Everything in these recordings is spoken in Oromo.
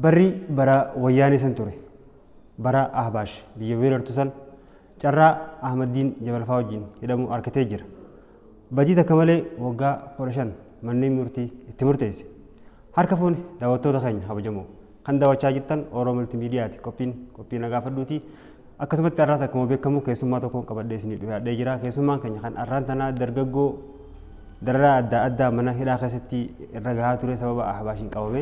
Barri bara Wayyaanee san ture. Bara Ahbaash biyya weerartu san carraa Ahmaddiin Jabalfaa wajjin hidhamuu argatee jira. Badii takka malee waggaa 15 manneen murtii itti murteesse. Harka fuune daawwattoota keenya kabajamoo kan daawwachaa jirtan Oromoo Multiimiidiyaati. Qophiin qophii nagaa fadhuuti. Akkasumatti har'aas akkuma beekamu keessummaa tokkoon qabadhee isinii dhiyaadhee jira. Keessummaan keenya kan har'aan tanaa dargaggoo dararaa adda addaa mana hidhaa keessatti irra gahaa ture sababa Ahbaashiin qabame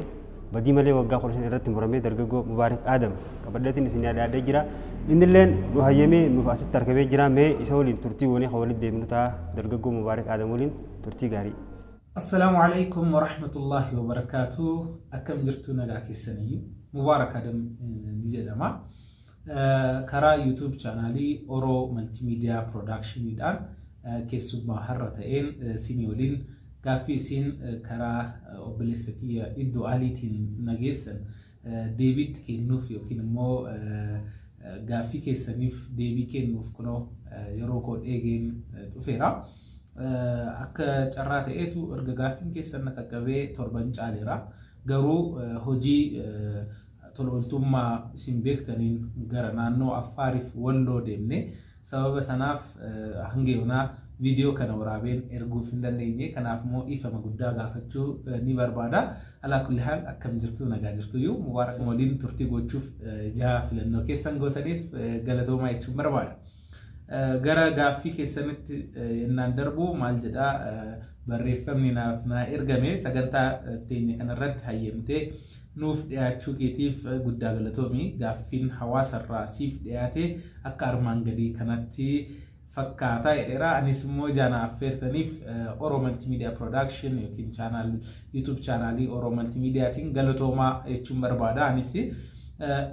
badii malee waggaa 15 irratti muramee dargaggoo Mubaarik Aadam qabadheetiin isin dhiyaadhee jira. Innilleen nu hayyamee nuuf asitti argamee jira. Mee isa waliin turtii goonee kan walitti deemnu ta'a. Dargaggoo Mubaarik Aadam waliin turtii gaarii. Assalaamu alaikum warahmatullahi wabarakaatu. Akkam jirtu, nagaa keessanii? Mubaarak Adam ni jedhama. Karaa YouTube chaanaalii Oro Multimedia Productioniidhaan keessummaa har'a ta'een isinii waliin gaaffii isin karaa obboleessa kiyya Iddoo Aliitiin nageessan deebiitti kennuuf yookiin immoo gaaffii keessaniif deebii kennuuf kunoo yeroo koo dheegeen dhufeera. Akka carraa ta'eetu erga gaaffiin keessan na qaqqabee torban caaleera. Garuu hojii tola ooltummaa isin beektaniin gara naannoo Affaariif Walloo deemne, sababa sanaaf hanga yoonaa viidiyoo kana waraabeen erguuf hin dandeenye. Kanaaf immoo dhiifama guddaa gaafachuu ni barbaada. Alaa kulli haal, akkam jirtu, nagaa jirtuyyuu? Mubaarak waliin turtii gochuuf jaha filannoo keessan gootaniif galatoomaa jechuun barbaada. Gara gaaffii keessanitti yennaan darbu, maal jedhaa barreeffamni naaf naa ergame? Sagantaa teenya kanarratti hayyamtee nuuf dhiyaachuu keetiif guddaa galatoomi. Gaaffiin hawaasarraa siif dhiyaate akka armaan gadii kanatti fakkaataa jedheera. Anis immoo jaana affeertaniif Oro Multimedia Production yookiin chaanaal YouTube chaanaalii Oro Multimediaatiin galatoomaa jechuun barbaada. Anis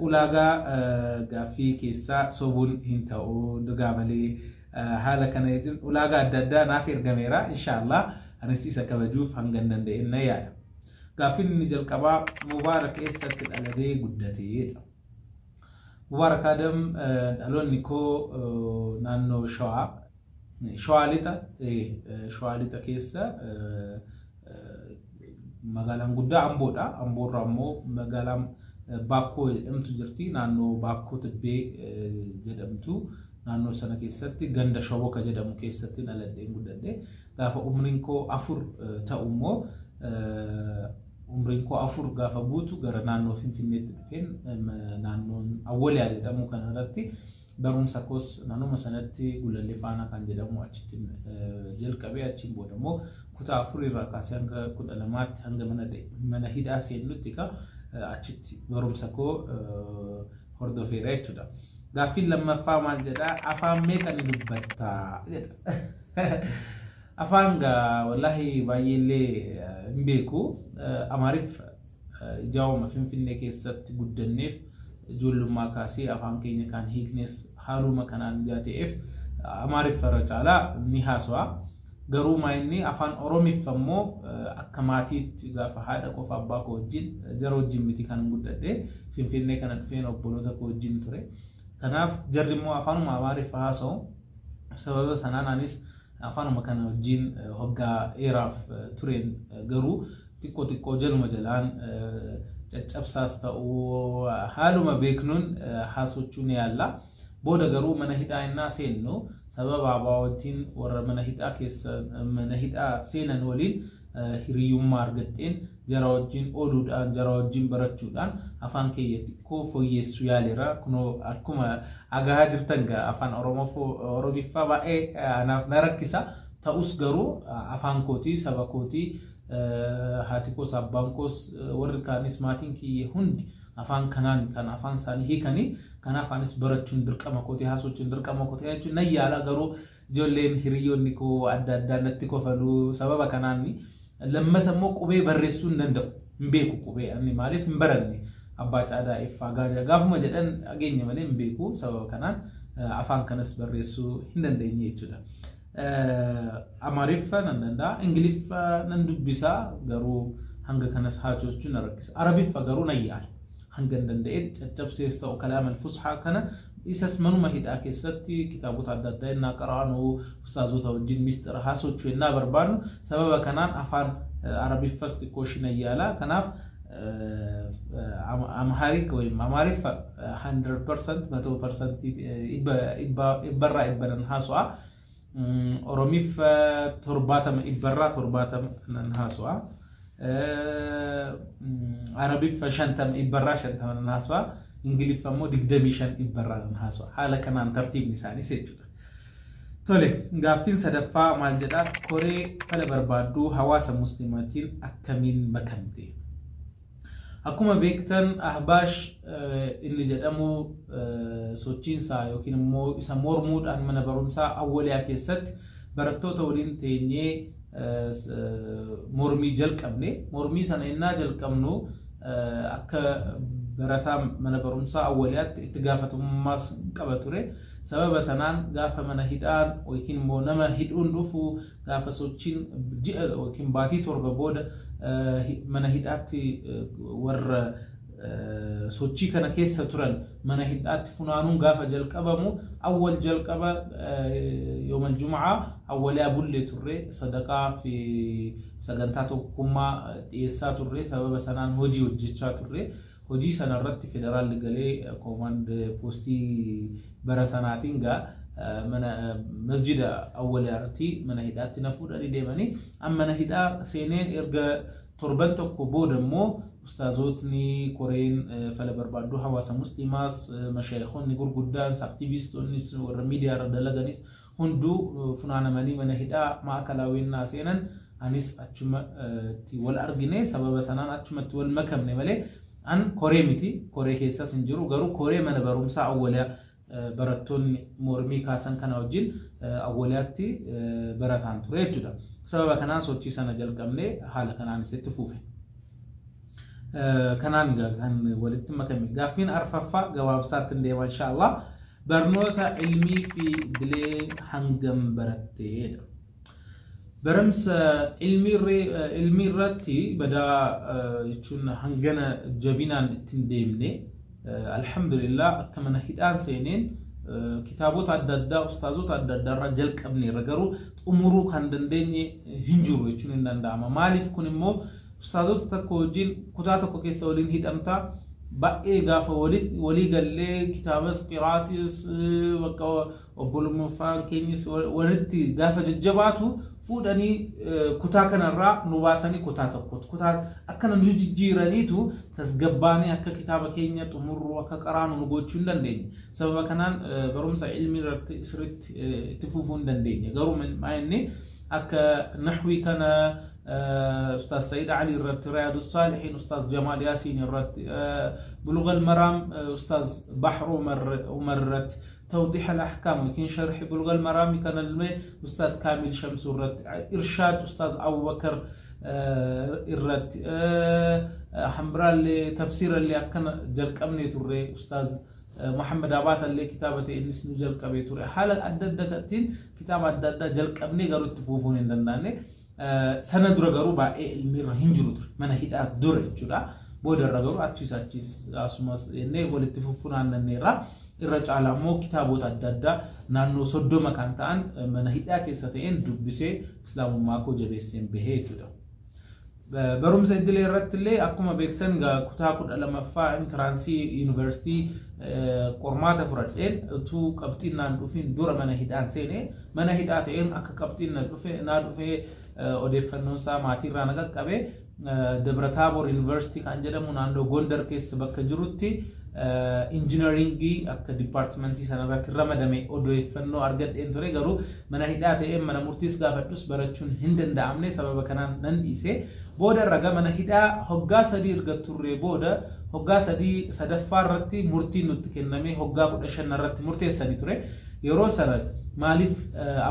ulaagaa gaaffii keessaa sobuun hin ta'u, dhugaa malee haala kana jechuun ulaagaa adda addaa naaf ergameera. Inshaallah anis isa kabajuuf hanga hin danda'in na yaada. Gaaffiin inni jalqabaa, "Mubaarak eessatti dhalatee guddateedha?" Mubaarak Adam, dhaloonni koo naannoo Shawaa. Shawaa Lixa, Shawaa Lixa keessa magaalaan guddaa Amboodha. Amboorraa immoo magaalaan Baakkoo jedhamtu jirti. Naannoo Baakkoo Tibbee jedhamtu. Naannoo sana keessatti ganda Shoboka jedhamu keessatti dhaladheen guddadhe. Gaafa umriin koo 4 ta'u immoo, umriin koo 4 gaafa guutu, gara naannoo Finfinneetti dhufeen naannoon Awwaliyaa jedhamu kanarratti barumsa koos naannuma sanatti Gulallee Faanaa kan jedhamu achitti jalqabee, achiin booda immoo kutaa 4 irraa kaasee hanga 12tti, hanga mana hidhaa seennutti ka achitti barumsa koo hordofeera jechuudha. Gaaffiin lammaffaa maal jedhaa? "Afaan meeqa ni dubbattaa?" jedha. Afaan gaa wallaahi baay'eellee hin beeku. Amaariff ijaa'uma Finfinnee keessatti guddanneef ijoollummaa kaasee afaan keenya kan hiiknes haaluma kanaan ijaa ta'eef Amaariffa irra caalaa ni haasawa. Garuu maa inni afaan Oromiffa immoo akka maatiitti gaafa haadha qofa abbaa koo wajjin, jara wajjin miti kan guddadhe, Finfinnee kana dhufeen obboloota koo wajjin ture. Kanaaf jarri immoo afaanuma Amaariffa haasa'u. Sababa sanaan anis afaanuma kana wajjin waggaa dheeraaf tureen, garuu xiqqoo xiqqoo jaluma jalaan caccabsaas ta'uu haaluma beeknuun haasofachuu ni yaalla. Booda garuu mana hidhaa innaa seennu sababa abaawwatiin warra mana hidhaa keessa mana hidhaa seenan waliin hiriyyummaa argadheen, jara wajjin ooluudhaan, jara wajjin barachuudhaan afaan keeyya xiqqoo fooyyessuu yaaleera. Kunoo akkuma agahaa jirtan gaa afaan Oromoo Oromiffaa baay'ee anaaf na rakkisa. Ta'us garuu afaan kootii, saba kootii, haati koos abbaan koos warri kaanis maatiin kiyya hundi afaan kanaan kan afaan isaanii hiikanii, kanaaf anis barachuun dirqama kootii, haasochuun dirqama kootii jechuun nan yaala. Garuu ijoolleen hiriyoonni koo adda addaa natti kofaluu sababa kanaan. Lammata immoo qubee barreessuu hin danda'u, hin beeku qubee ani. Maaliif hin baranne? Abbaa caadaa iffaa gaafuma jedhan dhageenya malee hin beeku. Sababa kanaan afaan kanas barreessuu hin dandeenye jechuudha. Amaariffa nan danda'a, Ingiliffa nan dubbisaa, garuu hanga kanas haasochuu na rakkisa. Arabiffa garuu nan yaala. Hanga hin danda'een caccabsees ta'u kalaam al-fushaa kana, isas manuma hidhaa keessatti kitaabota adda addaa innaa qara'anu, ustaazota wajjin mistira haasochuu innaa barbaannu, sababa kanaan afaan Arabiffas xiqqoo ishii nan yaala. Kanaaf Amharic ወይም Amaariffa 100% 100% dhibbarraa dhibba nan haasa'a. Oromiffa 70 dhibbarraa 70 nan haasa'a. Arabiffa 50 dhibbarraa 50 nan haasa'a. Ingiliffa immoo 25 dhibbarraa nan haasa'a. Haala kanaan tartiibni isaaniis jechuudha. Tole, gaaffiin sadaffaa maal jedhaa? Koree fala barbaadduu hawaasa muslimaatiin akkamiin makamte? Akkuma beektan Ahbaash inni jedhamu sochiinsaa yookiin immoo isa mormuudhaan mana barumsaa Awwaliyaa keessatti barattoota waliin teenyee mormii jalqabne. Mormii sana innaa jalqabnu akka barataa mana barumsaa Awwaliyaatti itti gaafatamummaas qaba ture. Sababa sanaan gaafa mana hidhaan yookiin immoo nama hidhuun dhufu, gaafa sochiin ji'a yookiin baatii 7 booda mana hidhaatti warra sochii kana keessa turan mana hidhaatti funaanuun gaafa jalqabamu, awwal jalqaba yoomal jum'aa Awwaliyaa bullee turre, sadaqaa fi sagantaa tokkummaa dhiyeessaa turre. Sababa sanaan hojii hojjechaa turre. Hojii sana irratti federaalli galee koomaand poostii bara sanaatiin gaa mana masjida Awwaliyaatti mana hidhaatti na fuudhanii deemanii, mana hidhaa seenee erga torban tokko booda immoo ustaazotni koreen fala barbaadduu hawaasa muslimaas, mashaayikonni gurguddaan, aktivistoonnis, warra miidiyaa irra dalaganis hunduu funaanamanii mana hidhaa maakalaawwinnaa seenan, anis achumatti wal argine. Sababa sanaan achumatti wal makamne malee an koree miti, koree keessas hin jiru. Garuu koree mana barumsaa Awwaliyaa barattoonni mormii kaasan kana wajjin Awwaliyaatti barataan ture jechuudha. Sababa kanaan sochii sana jalqabne, haala kanaan isitti fuufe. Kanaan kan walitti makame. Gaaffiin arfaffaa gabaabsaatti hin deema inshaallah. Barnoota ilmii fi idilee hangam baratteedha? Barumsa ilmii irratti badaa jechuun hangana jabinaan ittiin deemne. Alhamdulillah, akka mana hidhaan seeneen kitaabota adda addaa ustaazota adda addaa irraa jalqabneerra, garuu xumuruu kan dandeenye hin jiru jechuun hin danda'ama. Maaliif kun immoo ustaazota tokko wajjin kutaa tokko keessa waliin hidhamtaa, baay'ee gaafa walii gallee kitaabas qiraatis bakka obbolummaan keenyis walitti gaafa jajjabaatu fuudhanii kutaa kanarraa nu baasanii kutaa tokkotti kutaa akkana nu jijjiiraniitu tasgabbaanii akka kitaaba keenya xumurru, akka qaraanu nu gochuu hin dandeenye. Sababa kanaan barumsa ilmii irratti sirriitti itti fufuu hin dandeenye. Garuu maa inni akka nahwii kana Ustaaz Said Ali irratti, Riyaadu Saalihiin Ustaaz Jamaal Yaasiin irratti, Buluga al-Maraam Ustaaz Bahru Umar irratti, توضيح الأحكام يمكن شرح بلوغ المرام كان أستاذ كامل شمس الرد، إرشاد أستاذ أبو بكر الرد، حمراء اللي تفسير اللي كان جلق أمني تري أستاذ محمد أبات اللي كتابة إنس جلق أبي تري، حالة أدد كتين كتابة أدد جلق أمني قالوا تفوفون إن سنة درا قالوا بقى المير هنجرو من هي در جدا بودر قالوا أتشيس أتشيس أسماس إنه ولا تفوفون عن النيرة. Irra caalaa immoo kitaabota adda addaa naannoo 30 kan ta'an mana hidhaa keessa ta'een dubbisee islaamummaa koo jabeesseen bahee jechuudha. Barumsa idilee irratti illee akkuma beektan kutaa 12ffaa entrance yuunivarsiitii qormaata fudhadheen utuu qabxiin naan dhufin dura mana hidhaan seenee, mana hidhaa ta'een akka qabxiin naa dhufee odeeffannoon isaa maatiirraa na qaqqabe, Dabra Taaboor Yuunivarsiitii kan jedhamu naannoo Gondar keessa bakka jirutti injiinaringii akka dipaartimentii sanarratti ramadame odeeffannoo argadheen ture. Garuu mana hidhaa ta'een mana murtiis gaafadhus barachuun hin danda'amne. Sababa kanaan nan dhiise. Booda raga mana hidhaa hoggaa 3 erga turre booda, hoggaa 3 sadaffaa irratti murtiin nutti kenname, hoggaa 15 irratti murteessanii ture. Yeroo sana maaliif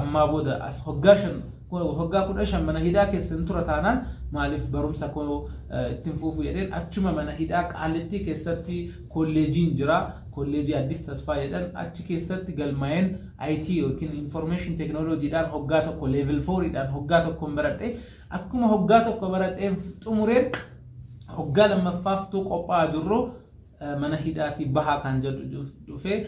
ammaa booda as hoggaa 5, hoggaa 15 mana hidhaa keessa tura taanaan maaliif barumsa koo ittiin fuufuu jedheen, achuma mana hidhaa Qaallittii keessatti kolleejiin jira, kolleejii Addis Tasfaa jedhan, achi keessatti galmaa'een IT yookiin information technologyidhaan hoggaa tokko, level 4dhaan hoggaa tokko baradhe. Akkuma hoggaa tokko baradheen xumureen, hoggaa lammaffaaftuu qophaa'aa jirru mana hidhaatii bahaa kan jedhu dhufee,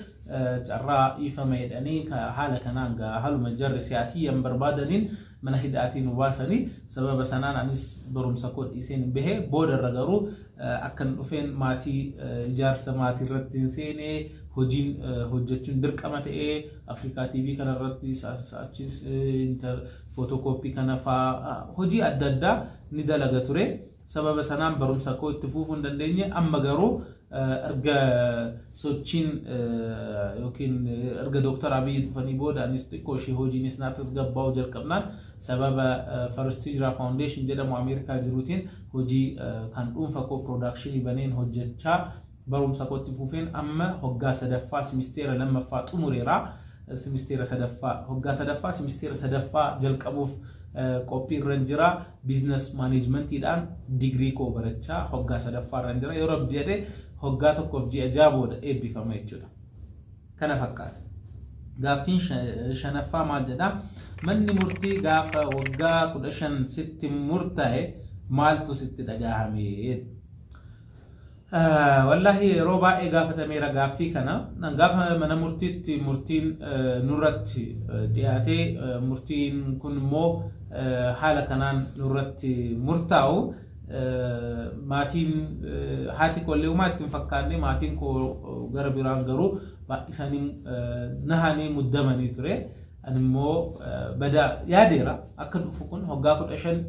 carraa dhiifama jedhanii, haala kanaan haaluma jarri siyaasiyyan barbaadaniin mana hidhaatii nu baasanii. Sababa sanaan anis barumsa koo dhiiseen bahe. Boodarra garuu akkan dhufeen maatii ijaarsa maatii irratti hin seenee, hojiin hojjechuun dirqama ta'ee, Afrikaa TV kanarratti achis footokooppii kana fa'aa hojii adda addaa ni dalaga ture. Sababa sanaan barumsa koo itti fufuu hin dandeenye. Amma garuu erga sochiin yookiin erga Dooktar Abiyyi dhufanii booda anis xiqqoo ishee hojiinis naa tasgabbaa'uu jalqabnaan, sababa First Hijra Foundation jedhamu Ameerikaa jiruutiin hojii kan dhuunfa koo production baneen hojjechaa barumsa kootti fufeen amma hoggaa sadaffaa simisteera lammaffaa xumureera. Simisteera sadaffaa, hoggaa sadaffaa simisteera sadaffaa jalqabuuf qophii irra jira. Business managementiidhaan digirii koo barachaa hoggaa sadaffaa irra jira. Yoo Rabbi jedhe hoggaa tokkoof ji'a 6 booda eebbifama jechuudha. Kana fakkaata. Gaaffiin shanaffaa maal jedhaa? Manni murtii gaafa waggaa 15 sitti murtaa'e maaltu sitti dhagahame? Wallaahi yeroo baay'ee gaafatameera gaaffii kana. Gaafa mana murtiitti murtiin nurratti dhiyaatee, murtiin kun immoo haala kanaan nurratti murtaa'u, maatiin haati koollee uumaa itti hin fakkaanne. Maatiin koo gara biraan garuu isaanii nahanii muddamanii ture. Ani immoo badaa yaadeera akka dhufu kun hoggaa 15,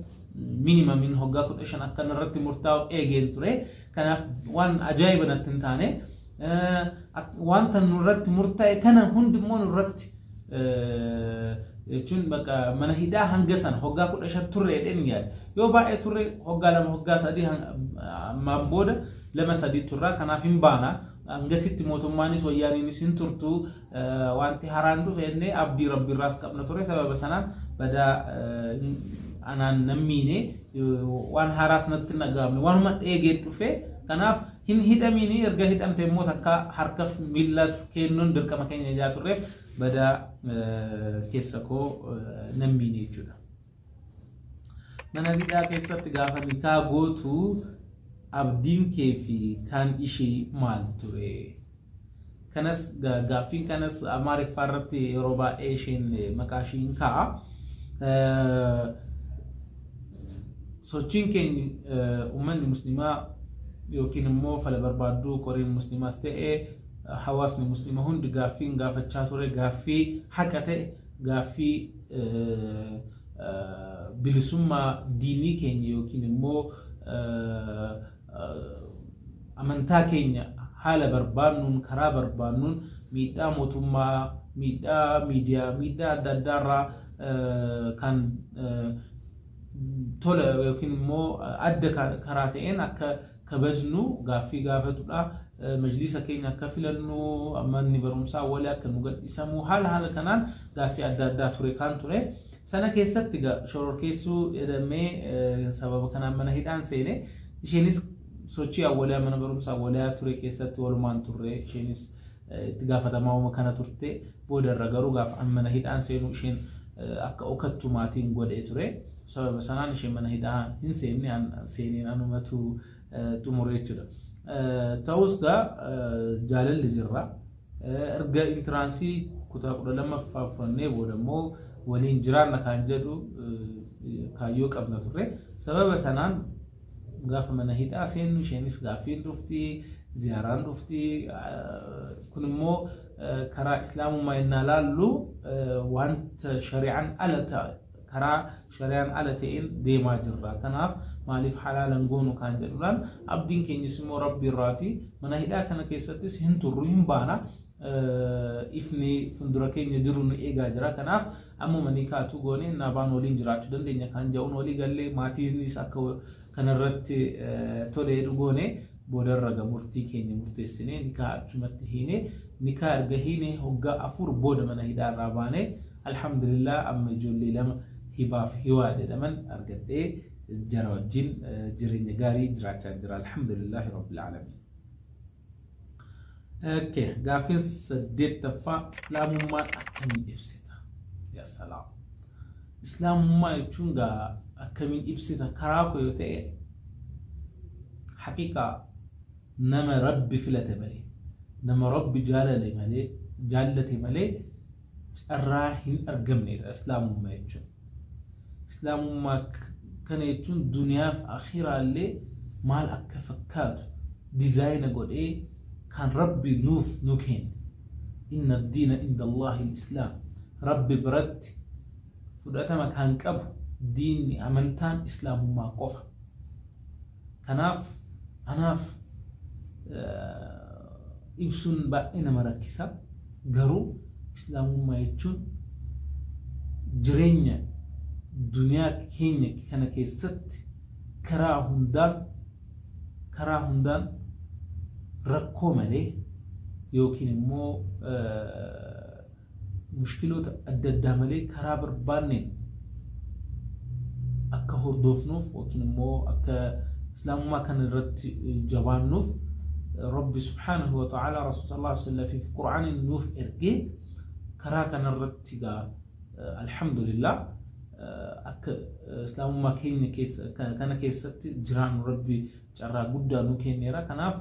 minimumiin hoggaa 15 akka irratti murtaa'u eegeen ture. Kanaaf waan ajaa'iba natti hin taane. Wanta nurratti murtaa'e kana hundimmoo nurratti jechuun bakka mana hidhaa hanga sana hoggaa 15 turre jedheen yaada. Yoo baay'ee turre hoggaa 2, hoggaa 3, ammaan booda 2, 3 turraa, kanaaf hin baana. Hangasitti mootummaanis wayyaaniinis hin turtu, wanti haraan dhufe jennee abdii Rabbiirraas qabna ture. Sababa sanaan badaa anaan nammiine, waan haaraas natti hin dhaga'amne, waanuma eegeen dhufe. Kanaaf hin hidhamiini, erga hidhamte immoo takka harkaf miillas kennuun dirqama keenya ijaa turreef badaa keessa koo nammiine jechuudha. Mana hidhaa keessatti gaafa nikaa gootu abdiin kee fi kan ishee maal ture? Kanas gaaffiin kanas Amaariffaa irratti yeroo baay'ee isheen maqaa ishiin kaa'a. Sochiin keenya uummanni musliimaa yookiin immoo fala barbaadduu qoriin musliimaas ta'ee hawaasni musliima hundi gaaffiin gaafachaa ture gaaffii haqa ta'e, gaaffii bilisummaa diinii keenya yookiin immoo amantaa keenya haala barbaannuun, karaa barbaannuun, miidhaa mootummaa, miidhaa miidiyaa, miidhaa adda addaarraa kan tola yookiin immoo adda karaa ta'een akka kabajnu gaaffii gaafatudha. Majlisa keenya akka filannu, manni barumsaa walii akka nu gadhiisamu, haala haala kanaan gaaffii adda addaa ture kan ture. Sana keessatti shororkeessuu jedhamee sababa kanaan mana hidhaan seene. Isheenis sochii awwaliyaa mana barumsaa awwaliyaa ture keessatti walumaan turre. Isheenis itti gaafatamaa kana turte. Boodarra garuu gaafa mana hidhaan seenu isheen akka okattu maatiin godhee ture. Sababa sanaan isheen mana hidhaa hin seenne, seeneen anumatu xumure jechuudha. Ta'us gaa jaalalli jirra. Erga entrance kutaa 12ffaa fudhannee booda immoo waliin jiraanna kan jedhu kaayyoo qabna turre. Sababa sanaan gaafa mana hidhaa seennu isheenis gaaffiin dhufti, ziyaaraan dhufti. Kun immoo karaa islaamummaa innaa laallu wanta shari'aan ala ta'e, karaa shari'aan ala ta'een deemaa jirra. Kanaaf maaliif halaalan goonu kan jedhuudhaan abdiin keenyas immoo Rabbi irraati. Mana hidhaa kana keessattis hin turru, hin baana. Ifni fuuldura keenya jiru nu eegaa jira. Kanaaf ammuma ni kaatu goone naabaan waliin jiraachuu dandeenya kan jedhuun walii gallee, maatiinis akka kanarratti tolee goone. Boodarra murtii keenya murteessinee nikaa achumatti hiine. Nikaa erga hiine hoggaa 4 booda mana hidhaa irraa baane. Alhamdulillah, amma ijoollee lama Hibaaf Hiwaa jedhaman argadhee jara wajjin jireenya gaarii jiraachaa jira. Alhamdulillahi rabbil alamin. Okay, gaaffiin saddeettaffaa islaamummaan akkamiin ibsita? Yaa salaam. Islaamummaa jechuun gaa akkamiin ibsita karaa koo yoo ta'e, haqiqaa nama Rabbi filate malee, nama Rabbi jaalale malee, jaallate malee carraa hin argamnedha islaamummaa jechuun. Islaamummaa kana jechuun duniyaaf akhiraallee maal akka fakkaatu dizaayina godhee kan Rabbi nuuf nu kenne. Inna diina inda Allahi al-Islaam. Rabbi biratti fudhatama kan qabu diinni amantaan Islaamummaa qofa. Kanaaf anaaf ibsuun baay'ee nama rakkisa. Garuu Islaamummaa jechuun jireenya duniyaa keenya kana keessatti karaa hundaan rakkoo malee yookiin immoo mushkiloota adda addaa malee karaa barbaanneen akka hordofnuuf yookiin immoo akka Islaamummaa kana irratti jabaannuuf Rabbi subhaanahu wa ta'ala Rasuul sallallahu alaihi wasallam fi Qur'aaniin nuuf ergee karaa kana irratti gaa alhamdulillah akka Islaamummaa keenya kana keessatti jiraannu Rabbi carraa guddaa nu kenneera. Kanaaf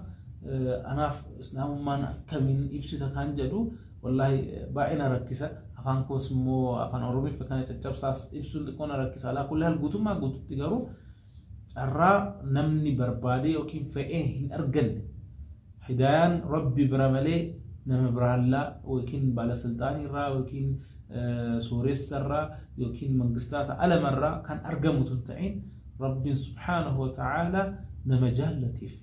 anaaf Islaamummaan akkamiin ibsita kan jedhu wallahi baay'ee na rakkisa. Afaan koos immoo afaan Oromiif kana caccabsaas ibsuun xiqqoo na rakkisa. Alaa kulli haal guutummaa guututti garuu carraa namni barbaadee yookiin fe'ee hin arganne hidayaan Rabbi bira malee nama biraallaa yookiin baalasilxaanii irraa yookiin sooressa irraa yookiin mangistaata alamarraa kan argamu tun ta'in Rabbiin subhaanahu wa ta'ala nama jaallatiif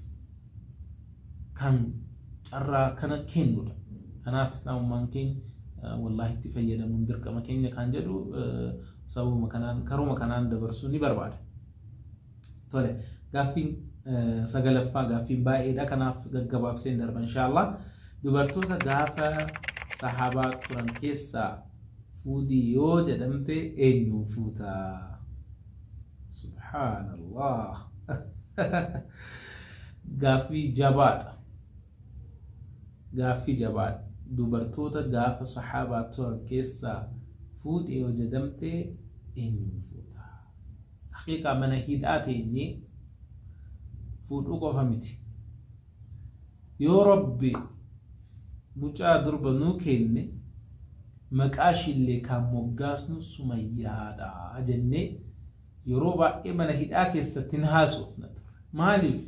kan carraa kana kennudha. Kanaaf Islaamummaan keenya wallahi itti fayyadamuun dirqama keenya kan jedhu sababuma kanaan karuma kanaan dabarsuu ni barbaada. Tole gaaffiin sagalaffaa gaaffiin baay'eedha. Kanaaf gaggabaabseen darba inshaallah. Dubartoota gaafa sahaabaa turan keessaa fuudhii yoo jedhamte eenyu fuuta? Subhaanallah. Gaaffii jabaadha. Gaaffii jabaadha. Dubartoota gaafa sahaabaa turan keessaa fuudhii yoo jedhamte eenyu fuuta? Haqiiqaa mana hidhaa teenyee fuudhuu qofa miti. Yoo Rabbi mucaa durba nuu kenne maqaa ishiillee kan moggaasnu Sumayyaadha jennee yeroo baay'ee mana hidhaa keessatti hin haasofna ture. Maaliif?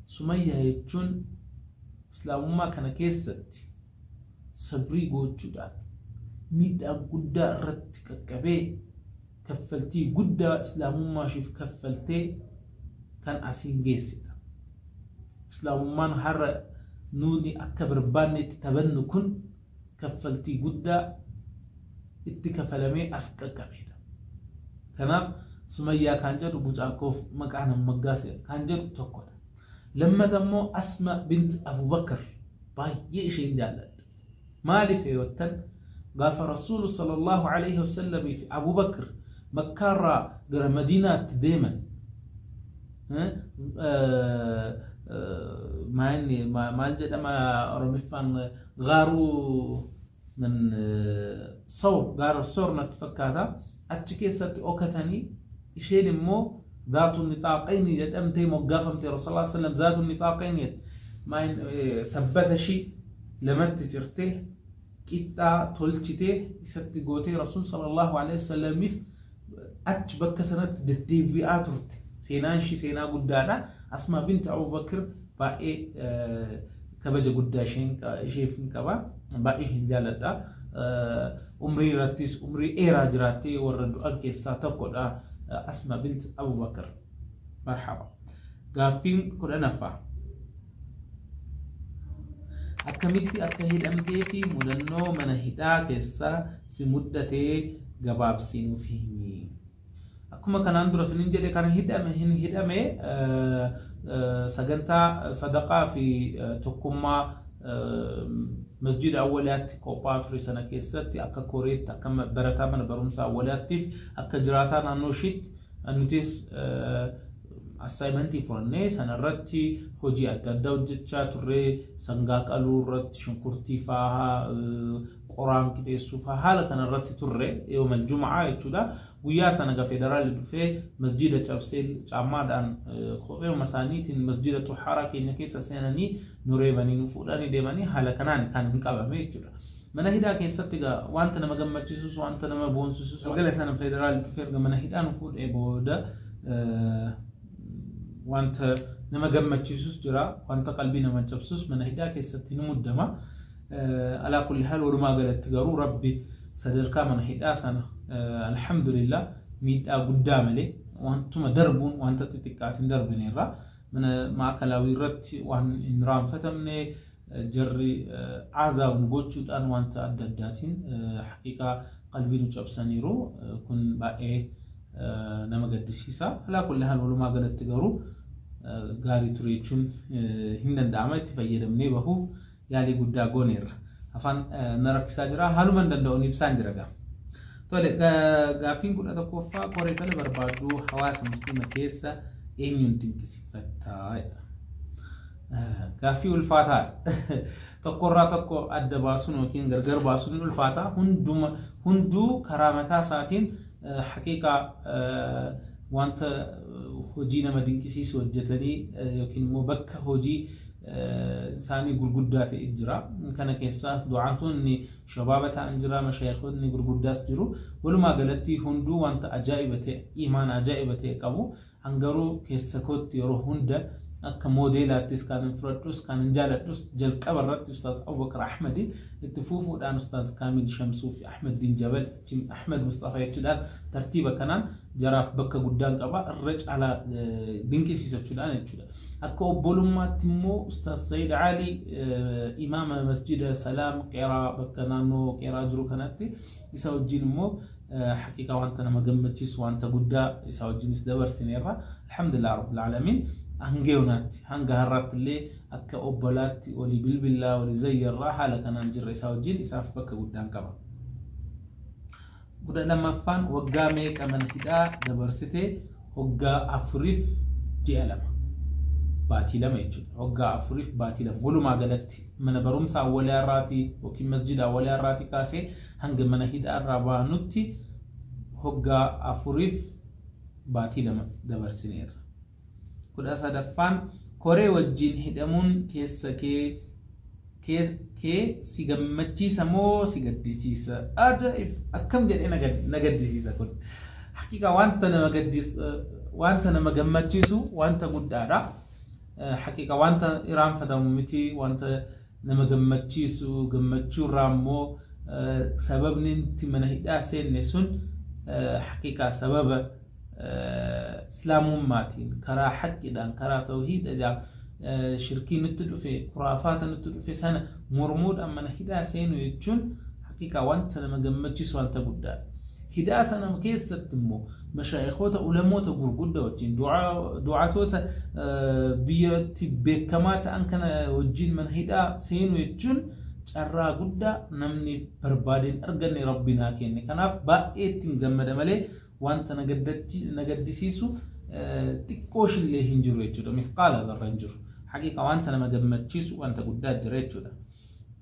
Sumayyaa jechuun Islaamummaa kana keessatti sabrii gochuudhaan miidhaa guddaa irratti qaqqabee kaffaltii guddaa Islaamummaa ishiif kaffaltee kan asiin geessedha. Islaamummaan har'a nuti akka barbaanne itti taphannu kun kaffaltii guddaa itti kafalamee as qaqqabeedha. Kanaaf Sumayyaa kan jedhu mucaa koof maqaa nan moggaase kan jedhu tokkodha. Lammata immoo Asma bint Abubakar baay'ee isheen jaalladha. Maaliif yoo jettan gaafa Rasuulu sallallahu alaihi wasallam fi Abubakar Makkaarraa gara Madiinaatti deeman maal jedhama Oromiffaan gaaruu soor gaara soor natti fakkaata achi keessatti okatanii isheen immoo zaatu nixaaqayni jedhamtee moggaafamte Rasuul sallam zaatu nixaaqayni sabbata ishii lamatti cirtee qixxaa tolchitee isatti gootee Rasuul sallallahu alaihi wasallamiif achi bakka sanatti deddeebi'aa turte. Seenaan ishii seenaa guddaadha. Asmaa binti Abubakar baay'ee kabaja guddaa isheef hin qaba. Baay'ee hin jaalladha. Umrii irrattis umrii dheeraa jiraattee warra du'an keessaa tokkodha. Asmaa binti Abubakar. Marhaba. Gaaffiin 10ffaa. Akkamitti akka hidhamtee fi mudannoo mana hidhaa keessaa si muddatee gabaabsii nuuf himi. Akkuma kanaan dura isiniin jedhe kan hidhame hin hidhame sagantaa sadaqaa fi tokkummaa masjida awwalaatti qophaa'aa ture sana keessatti akka koreetti akka barataa mana barumsaa awwalaattiif akka jiraataa naannoo ishiitti nutis assaayimentii fudhannee sanarratti hojii adda addaa hojjechaa turre sangaa qaluu irratti shunkurtii fa'aa qoraan qixeessuu fa'aa haala kanarratti turre yoomal juma'aa jechuudha. Guyyaa sana ga federaalli dhufee masjida cabsee caammaadhaan kopheema isaaniitiin masjida xuhaaraa keenya keessa seenanii nu reebanii nu fuudhanii deemanii haala kanaan kan hin qabame jechuudha. Mana hidhaa keessatti egaa wanta nama gammachiisus wanta nama boonsisus galgala sana federaal dhufee erga mana hidhaa nu fuudhee booda wanta nama gammachiisus jira, wanta qalbii nama cabsus mana hidhaa keessatti ni muddama. Alaa kulli haal walumaa galatti garuu Rabbi sadarkaa mana hidhaa sana alhamdulillah miidhaa guddaa malee wantuma darbuun wanta xixiqqaatiin darbineerra. Mana maakalaawii irratti waan hin raanfatamne jarri azaab nu gochuudhaan wanta adda addaatiin haqiiqaa qalbii nu cabsaniiru. Kun baay'ee nama gaddisiisa. Alaa kulli haal walumaa galatti garuu gaarii ture jechuun hin danda'ama. Itti fayyadamnee bahuuf yaalii guddaa gooneerra. Afaan na rakkisaa jira, haaluma hin danda'uun ibsaan jira gaa. Tole, gaaffiin 11ffaa koree fala barbaaddu hawaasa musliima keessa eenyuun dinqisiifattaa jedha. Gaaffii ulfaataadha. Tokkorraa tokko adda baasuun yookiin gargar baasuun ulfaataa. Hunduu karaa mataa isaatiin haqiiqaa wanta hojii nama dinqisiisu hojjetanii yookiin immoo bakka hojii isaanii gurguddaa ta'e jira. Kana keessaas du'aatonni shabaaba ta'an jira, mashaayikonni gurguddaas jiru. Walumaa galatti hunduu wanta ajaa'iba ta'e, imaana ajaa'iba ta'e qabu. Hangaruu keessa kootti yeroo hunda akka moodeelaattis kan hin fudhadhus kan hin jaaladhus jalqaba irratti Ustaaz Abubakar Ahmadi, itti fuufuudhaan Ustaaz Kaamil Shamsuu fi Ahmed Din Jabal, Ahmed Mustafa jechuudhaan tartiiba kanaan jaraaf bakka guddaan qaba, irra caalaa dinqisiisachuudhaan jechuudha. Akka obbolummaatti immoo Ustaaz Sayid Ali, imaama masjida Salaam Qeeraa, bakka naannoo Qeeraa jiru kanatti, isa wajjin immoo haqiiqaa wanta nama gammachiisu wanta guddaa isa wajjinis dabarsineerra. Alhamdulillah Rabbil Aalamiin, hanga yoonaatti hanga har'aatti illee akka obbolaatti walii bilbilaa walii zayyarraa haala kanaan jirra isaa wajjin, isaaf bakka guddaan qaba. 12ffaan waggaa meeqa mana hidhaa dabarsite? Waggaa 4f ji'a 2, baatii 2 jechuudha. Waggaa 4f baatii 2 walumaa galatti mana barumsa awwalaa irraatii yookiin masjida awwalaa irraatii kaasee hanga mana hidhaa irraa baanutti waggaa 4f baatii 2 dabarsineerra. 13ffaan koree wajjin hidhamuun keessa kee si gammachiisa moo si gaddisiisa? Ajaa'ib! Akkam jedhee na gaddisiisa kun. Haqiiqaa wanta nama gammachiisu wanta guddaadha. Haqiiqaa wanta iraanfatamu miti, wanta nama gammachiisu. Gammachuurraa immoo sababni itti mana hidhaa seenne sun haqiiqaa sababa islaamummaatiin, karaa haqqiidhaan, karaa tawhiidhaan, shirkii nutti dhufe, kuraafaata nutti dhufe sana mormuudhaan mana hidhaa seenu jechuun haqiiqaa wanta nama gammachiisu wanta guddaadha. Hidhaa sana keessatti immoo mashaayikoota, ulamoota gurguddaa wajjin, du'aatoota biyyatti beekamaa ta'an kana wajjin mana hidhaa seenu jechuun carraa guddaa namni barbaadeen arganne Rabbi naa kenne. Kanaaf baay'ee ittiin gammada malee wanta na gaddisiisu xiqqoo ishillee hin jiru jechuudha. Misqaala irra hin jiru. Haqiiqa wanta nama gammachiisu wanta guddaa jira jechuudha.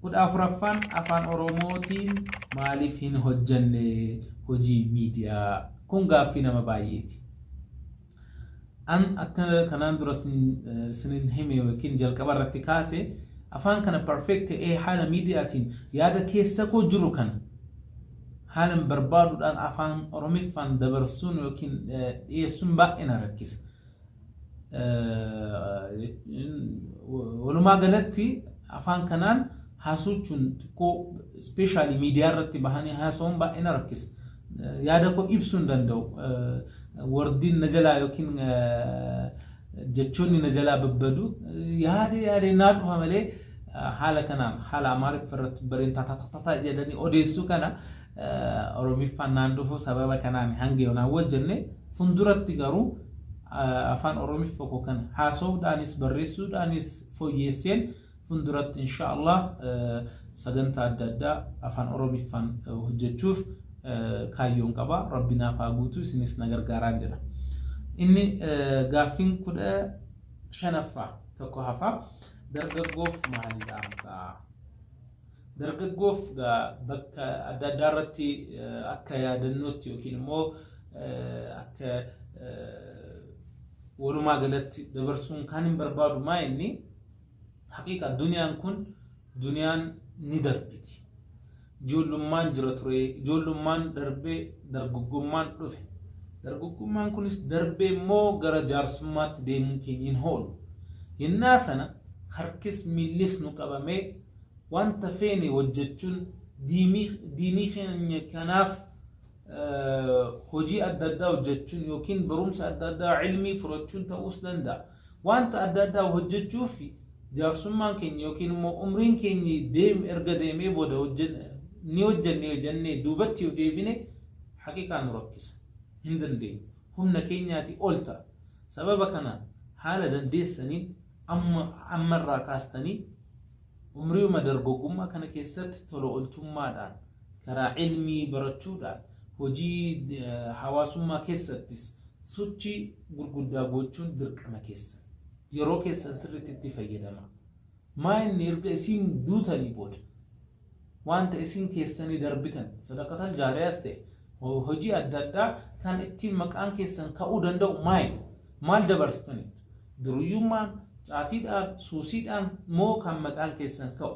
14ffaan afaan Oromootiin maaliif hin hojjenne hojii miidiyaa? Kun gaaffii nama baay'eeti. An akka kanaan dura sinin hime yookiin jalqaba irratti kaase, afaan kana perfect ta'ee haala miidiyaatiin yaada keessa koo jiru kana haalan barbaaduudhaan afaan Oromiffaan dabarsuun yookiin dhiyeessuun baay'ee na rakkisa. Walumaa galatti afaan kanaan haasa'uun xiqqoo, especially miidiyaa irratti bahanii haasa'uun baay'ee na rakkisa. Yaada koo ibsuu hin danda'u. Wordiin na jalaa yookiin jechoonni na jalaa babbadu, yaade yaade naa dhufa malee haala kanaan, haala Amaariffa irratti bareen tatatata jedhanii odeessuu kana Oromiffaan naan dhufu. Sababa kanaan hanga yoonaan hojjenne. Fuulduratti garuu afaan Oromiffa koo kana haasa'uudhaanis barreessuudhaanis fooyyeesseen fuulduratti insha Allah sagantaa adda addaa afaan Oromiffaan hojjechuuf kaayyoon qaba. Rabbi naaf haa guutu, isinis na gargaaraan jedha. Inni gaaffiin 15ffaa tokko hafa. Dargaggoof maal dhaamtaa? Dargaggoof bakka adda addaa irratti akka yaadannootti yookiin immoo akka walumaa galatti dabarsuun kan hin barbaadu maa inni haqiiqa duniyaan kun duniyaan ni darbiti. Ijoollummaan jira ture, ijoollummaan darbee dargaggummaan dhufe. Dargaggummaan kunis darbee immoo gara jaarsummaatti deemuu keenya hin oolu. Yennaa sana harkis miillis nu qabamee wanta feene hojjechuun diinii keenya kanaaf hojii adda addaa hojjechuun yookiin barumsa adda addaa ilmii fudhachuun ta'uus danda'a. Wanta adda addaa hojjechuuf jaarsummaan keenya yookiin immoo umriin keenya deem erga deemee booda ni hojjenne jennee duubatti yoo deebine haqiqaa nu rakkisa. Hin dandeenyu. Humna keenyaatii ol ta'a. Sababa kanaan haala dandeessaniin ammarraa kaastanii umriuma dargaggummaa kana keessatti tola ooltummaadhaan karaa ilmii barachuudhaan hojii hawaasummaa keessattis sochii gurguddaa gochuun dirqama keessa. Yeroo keessan sirriitti itti fayyadama. Maa inni erga isin duutanii booda wanta isin keessanii darbitan sadaqatal jaariyaas ta'e hojii adda addaa kan ittiin maqaan keessan ka'uu danda'u maali? Maal dabarsitaniitu? Duruyyummaan, caatiidhaan, suusiidhaan moo kan maqaan keessan ka'u?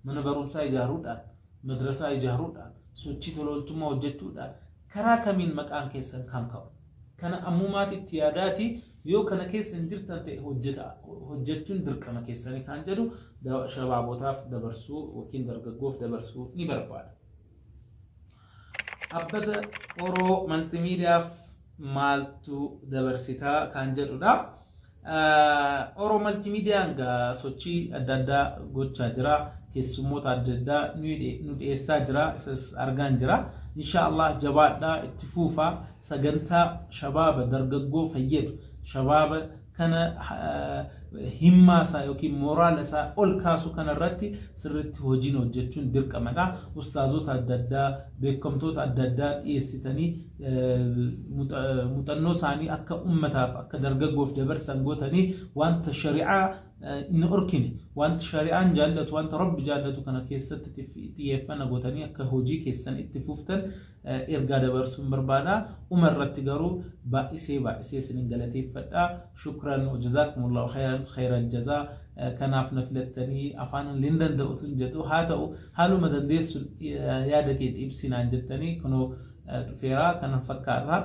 Mana barumsaa ijaaruudhaan, madrasaa ijaaruudhaan, sochii tola ooltummaa hojjechuudhaan karaa kamiin maqaan keessan kan ka'u? Kana ammumaati itti yaadaati yoo kana keessa hin jirtan ta'e hojjechuun dirqama keessanii kan jedhu shabaabotaaf dabarsuu yookiin dargaggoof dabarsuu ni barbaada. Abbata Oroo Maltimiidiyaaf maaltu dabarsitaa kan jedhudha. Oroo Maltimiidiyaan gaa sochii adda addaa gochaa jira. Keessummoota adda addaa nu dhiyeessaa jira. Isas argaan jira. Inshaallah jabaadhaa itti fuufaa sagantaa shabaaba dargaggoo fayyadu shabaaba kana himmaa isaa yookiin mooraala isaa ol kaasu kanarratti sirriitti hojiin hojjechuun dirqamadha. Ustaazota adda addaa beekamtoota adda addaa dhiyeessitanii muuxannoo isaanii akka ummataaf akka dargaggoof dabarsan gootanii wanta shari'aa hin orkine wanta shari'aan jaallatu wanta rabbi jaallatu kana keessatti xiyyeeffannaa gootanii akka hojii keessan itti fuftan ergaa dabarsuun barbaada. Uma irratti garuu baay'isee baay'isee isinin galateeffadha. Shukran jazaakumullahu khayran khayral jazaa. Kanaaf na filattanii afaan hin danda'utu hin jedhu haa ta'u haaluma dandeessu yaada kee ibsinaan jettanii kunoo dhufeeraa kana fakkaata.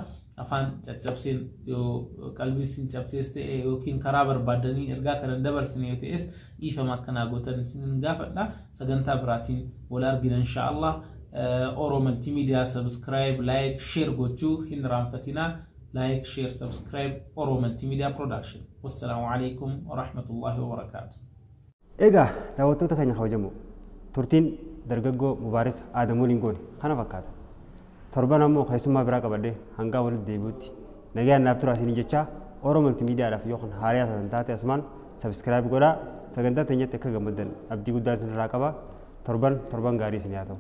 Afaan caccabseen yoo qalbii isin cabsees ta'e yookiin karaa barbaadanii ergaa kana dabarsine yoo ta'es dhiifama akkanaa gootan isin gaafadha. Sagantaa biraatiin wal argina inshaallah. Oro Multimedia subscribe, like, share gochuu hin irraanfatinaa. Like, share, subscribe Oro Multimedia Production. Wassalaamu alaikum wa rahmatullahi wa barakaatuh. Egaa daawwattoota keenya kabajamoo turtiin dargaggoo Mubaarik Aadamuu waliin goone kana fakkaata. Torban ammoo keessummaa biraa qabadhee hangaa walitti deebi'utti nagaan naaf turaa isinii jechaa Oro Multimiidiyaadhaaf yookaan haaraa taatan taate asumaan subscribe godhaa sagantaa teenyatti akka gammaddan abdii guddaa isinirraa qaba. Torban torban gaarii isin haa ta'u.